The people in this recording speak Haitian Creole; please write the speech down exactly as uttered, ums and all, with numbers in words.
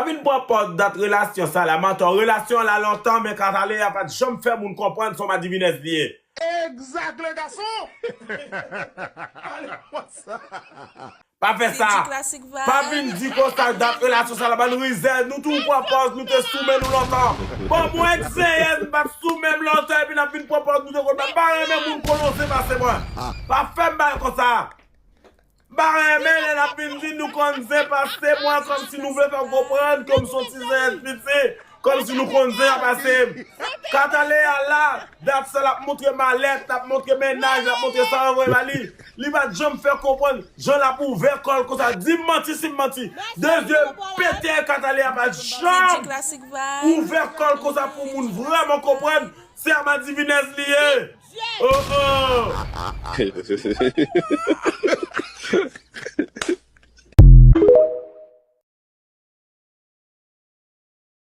Vin pran pòz dat relasyon sa la, mantò. Relasyon an la lontan, men Kataleya pa t janm fè moun konprann se yon madivinèz li ye. Exact, le garçon! Allez, what's up? Pa fè sa. Pa vin di konsa dat relasyon sa la, bann rizèz, nou tou pran pòz, nou te sou men nou lontan. Bon, mwen k zenyèz, m pa t sou men m lontan, epi n ap vin pran pòz, nou te konn pa renmen moun kolonze pase mwen. Pa fè m bagay konsa. M pa renmen lè n ap vin di nou konn zen pase mwen, kòmsi nou vle fè m konprann ke m se yon ti zenyèz piti, kòmsi nou konn zen an pase m. Kataleya la, dat sa l ap montre malèt, l ap montre mennaj, l ap montre sa yo voye ba li. Li pa t janm fè konprann jan l ap ouvè kò l konsa. Di m manti si m manti. De zye pete Kataleya pa t janm ouvè kò l konsa pou moun vrèman konprann se yon madivinèz li ye. Oh oh!